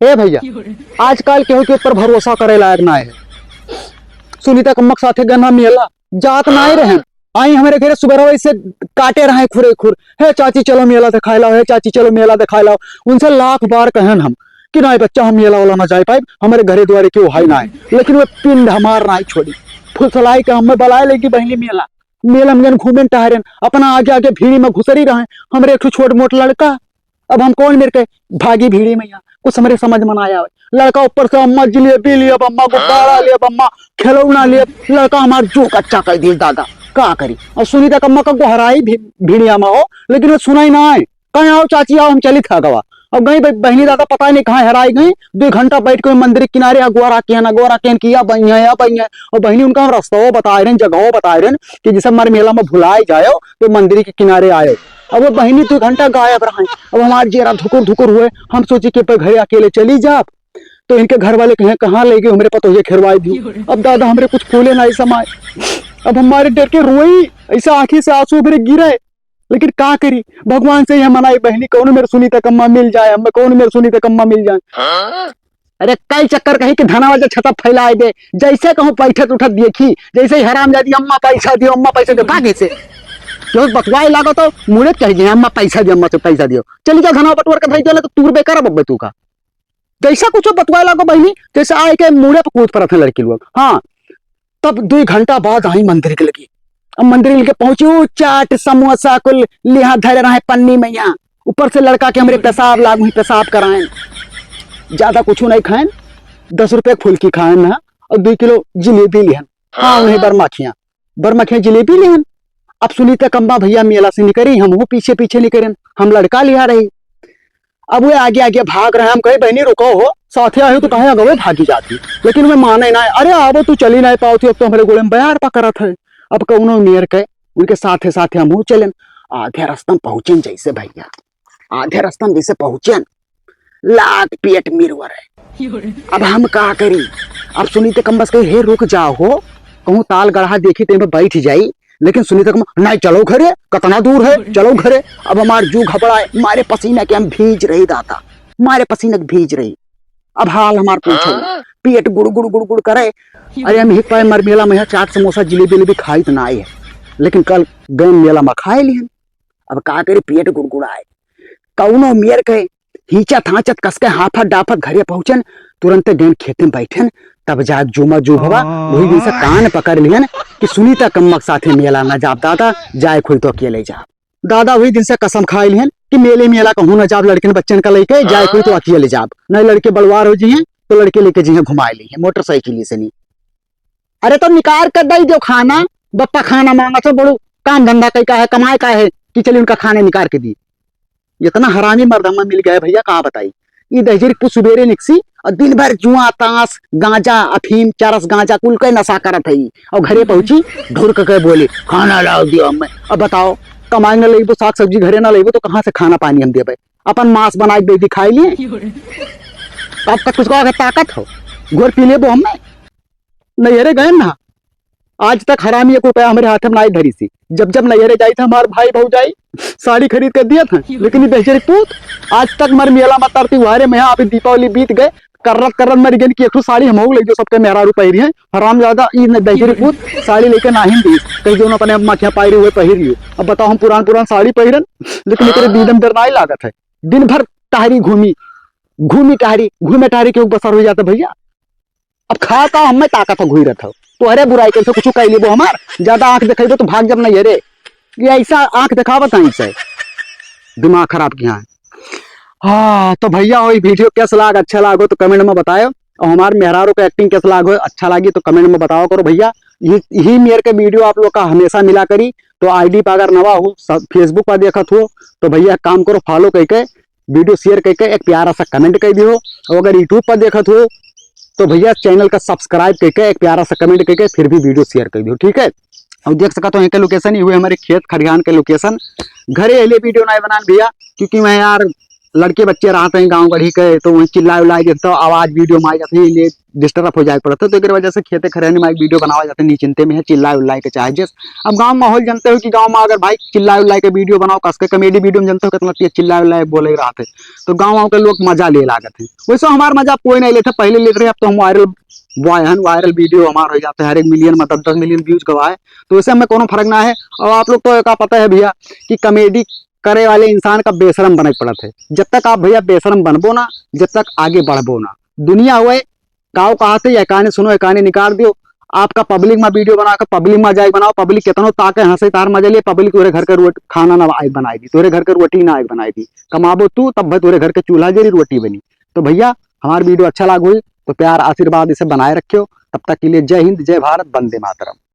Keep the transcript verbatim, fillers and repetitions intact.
ए भइया, आजकल केहू के ऊपर भरोसा करे लायक नाहीं है। सुनीता कम्मा के साथे गन्ना मेला जात नाहीं रहे। आई हमरे घरे सुबह से काटे रहे खुरे खुर, "हे चाची चलो मेला देखाए लाओ, हे चाची चलो मेला देखाए लाओ।" उनसे लाख बार कहन हम कि "नाहीं बच्चा, हम मेला वाला ना जाए पाइब, हमरे घरे दुआरे केहू है नाहीं।" लेकिन वे पिंड हमार नाहीं छोड़ी। फुसलाई के हमें बलाए लेगी बहिनी मेला। मेला में घूमेन टहरेन, अपना आगे आगे भीड़ी में घुसरी रहे। हमरे एक ठो छोट मोट लड़का, अब हम कौन मेर के भागी भीड़ी में यहाँ, कुछ हमरे समझ में ना आवे। लड़का ऊपर से "अम्मा जिलेबी लियब, अम्मा गुब्बारा लियब, अम्मा खिलौना लियब।" लड़का हमार जो कच्चा कर दिए दादा, का करी। और सुनीता कम्मा का गोहराई भी भीड़िया में हो, लेकिन वो सुनाई ना आए। "कहाँ आओ चाची, आओ, हम चली था गवा।" अब गई बहिनी दादा पता नहीं कहाँ हेराई गई। दो घंटा बैठ के मंदिर के किनारे अगोरा किहन, अगोरा किहन कि या बहिया, या बहिया। और बहिनी उनका हम रस्तवा बताए रहन, जगहो बताए रहन कि जैसे हमारे मेला में भुलाए जायो तो मंदिर के किनारे आयो। अब वो बहिनी दो घंटा गायब रहे। अब हमार जेरा धुकुर धुकुर हुए, हम सोची कि पे घरे अकेले चली जाब, तो इनके घर वाले कहें कहाँ ले गए हमरे पतोहिया खेरवाई दी। अब दादा हमरे कुछ फूले नाहीं समाए, अब हमारे डर के रोई, ऐसा आँखी से आंसू हमरे गिरे। लेकिन का करी, भगवान से यह मनाई बहिनी, कौन मेर सुनीता कम्मा मिल जाए, हमें कौन मेर सुनीता कम्मा मिल जाए। अरे कई चक्कर कही कि धनवा जो छता फैलाए दे, जैसे कहूँ बैठत उठत देखी, जैसे ही हरामजादी "अम्मा पैसा दियो, अम्मा पैसा दियो", भागे से। केहू बतवाए लागो तो मुड़े कह गए, "अम्मा पैसा दियो, अम्मा तो पैसा दियो।" चली जाओ धनवा बटोर के भाई, जो ना तो तूर बेकार बब्बे तू का। जैसा कुछ बतवाए लागो बहिनी, जैसे आए के मुड़े पर कूद पड़त हैं लड़की लोग। हाँ, तब दो घंटा बाद आई मंदिर के लगी। अब मंदिर के लगे पहुंची, वो चाट समोसा कुल लिहा धरे रहे पन्नी में यहाँ। ऊपर से लड़का के हमरे पेशाब लागू ही, पेशाब कराएन। ज्यादा कुछ नहीं खाएन, दस रुपये फुल्की खाएन ना, और दो किलो जिलेबी लिहन। हाँ, उन्हें बरमाखियाँ, बरमाखियाँ जिलेबी लिहन। अब सुनीता कम्मा भइया मेला से निकरी, हम वो पीछे पीछे निकरेन, हम लड़का लिहा रही। अब वे आगे आगे भाग रहे, हम कहे, "बहिनी रुको हो, साथे आए हो तो कहे अगवे भागी जाती।" लेकिन वे माने ना, "अरे आवो तू, चली ना पावती, अब तो हमरे गोड़े में बयार पकड़त है।" अब कौनो मेर के उनके साथे साथे हम चलेन। आधे रास्ता में पहुँचेन जैसे भइया, आधे रास्ता में जैसे पहुँचेन, लात पेट मिरवर है। अब हम का करी? अब सुनीता कम्मा बस कही, "हे रुक जाओ हो, कहूँ ताल गढ़ा देखी तो बैठ जाई।" लेकिन सुनीता कम्मा, "नहीं, चलो घरे, कितना दूर है, चलो घरे।" अब हमार जू घबराए, मारे पसीना के हम भीज रही दादा, मारे पसीना के भीज रही। अब हाल हमार पूछो, पेट गुड़ गुड़ गुड़ गुड़ करे। अरे हम हिक पाए मर मेला में चाट समोसा जिलेबी उलेबी खाई तो ना आई है, लेकिन कल गए मेला में खाए लिहन। अब का करी, पेट गुड़गुड़ाए। कौनो मेर के हींचत हाँचत कसके हाफत डाफत घरे पहुँचेन, तुरंते गएन खेते में बैठेन। तब जाग जूमा जूभवा वही दिन से कान पकड़ लिहन कि सुनीता कम्मा के साथे मेला ना जाब दादा, जाए खुई तो अकेले जाब। दादा वही दिन से कसम खाए लिहन कि मेले मेला कहूँ ना जाब, लड़कन बच्चन का लेके जाए खुई तो अकेले जाब, नहीं लड़के बलवार हो जिहें तो लड़के लेके जिहें घुमाए लिहें मोटरसाइकिल से नहीं। अरे तो निकार कर दई दो खाना, बप्पा खाना मांगा तो बड़ू काम धंधा कई का है, कमाए का है कि चली उनका खाने निकार के दी। इतना हरामी मर्द हमें मिल गया है भइया, का बताई। ई दहिजरी कुछ सुबेरे निकसी और दिन भर जुआ, ताश, गांजा, अफीम, चरस, गांजा कुल के नशा करत है। और घरे पहुंची, ढुर के बोली, "खाना लाओ दियो हमें।" अब बताओ, कमाई ना लेबो, साग सब्जी घरे ना लेबो तो कहाँ से खाना पानी हम देबे? अपन मांस बनाए के दे दी, खाई लिए। अब तक कुछ कहा के ताकत हो, घोर पी लेबो हमें। नैहरे गए ना, आज तक हरामी एक रुपया हमरे हाथ में नाई धरी सी। जब जब नैहरे जाई था हमार भाई भौजाई साड़ी खरीद के दिया था, लेकिन ये दहिजरी पूत आज तक मर मेला में तरती उहारे में। यहाँ अभी दीपावली बीत गए, कर्रत कर्रत मर गए कि एक ठो साड़ी हम ले जो सबके मेहरारू पहिरी है। हराम ज्यादा ई न दहिजरी पूत साड़ी लेके नाही दी, कहीं जो अपने अम्मा के यहाँ पायरी हुए पहिरी हो। अब बताओ हम पुरान पुरान साड़ी पहिरन, लेकिन एकरे दीदम डर नाई लागत है। दिन भर टहरी घूमी, घूमी टहरी, घूमे टहरी के बसर हो जाता भइया। अब खा का हमें ताकत हो घुई रहत हो। तोहरे बुराई कैसे कुछ कह लेबो हमार, ज्यादा आंख देखेबो तो भाग जब नहीं है रे। ये ऐसा आंख देखावत है इनसे, दिमाग खराब किया है। हाँ तो भइया हो, ई video कैसा लाग, अच्छा लागो तो comment में बतायो, और हमार मेहरारू का acting कैसा लागो, अच्छा लागी तो comment में बताओ करो भइया। ये, यही मेर के video आप लोग का हमेशा मिला करी। तो ID पर अगर नवा हो, सब Facebook पर देखत हो तो भइया काम करो, follow करके video share करके एक प्यारा सा comment कर दियो। और अगर YouTube पर देखत हो तो भइया channel का subscribe करके एक प्यारा सा comment करके फिर भी video share कर दियो, ठीक है। और देख सकत हो इनके location, ये हुए हमारे खेत खरिहान के location। घरे अहले video नहीं बनान भइया, क्योंकि मैं यार लड़के बच्चे रहत हैं गाँव गढ़ी के, तो वहीं चिल्लाए उल्लाए के तो आवाज वीडियो में आ जात है, ये डिस्टर्ब हो जाए पड़त है। तो एक वजह से खेते खरिहाने में एक वीडियो बनावा जात है, निश्चिंते में है, चिल्लाए उल्लाए के चाहे जस। अब गाँव माहौल जानते हो कि गाँव में अगर भाई चिल्लाए उल्लाए के वीडियो बनाओ, कस के कॉमेडी वीडियो में जानते हो कितना तेज चिल्लाए उल्लाए बोले रहत है, तो गाँव वाँव के लोग मजा ले लागत है। वैसे हमार मजा कोई नहीं लेते, पहले लेते रहे, अब तो हम वायरल, बॉय हन, वायरल वीडियो हमार हो जाते हैं, हर एक मिलियन में दस दस मिलियन व्यूज गवा है, तो वैसे हमें कोनो फर्क ना है। और आप लोग तो का पता है भैया कि कॉमेडी करे वाले इंसान का बेशरम बने पड़त है। जब तक आप भैया बेशरम बनबो ना, जब तक आगे बढ़बो ना। दुनिया हुए, काव कहा थे, "ये काने सुनो, ये काने निकाल दियो।" आपका पब्लिक में वीडियो बना के पब्लिक में जाए बनाओ, पब्लिक कितनो ताके हंसे तार मजा लिए, पब्लिक तोरे घर के रोट खाना ना आए बनाए दी, तोरे घर के रोटी ना आए बनाए दी। कमाबो तू, तब भाई तोरे घर के चूल्हा जरी रोटी बनी। तो भैया, हमार वीडियो अच्छा लाग होई तो प्यार आशीर्वाद इसे बनाए रखियो। तब तक के लिए जय हिंद, जय भारत, वंदे मातरम।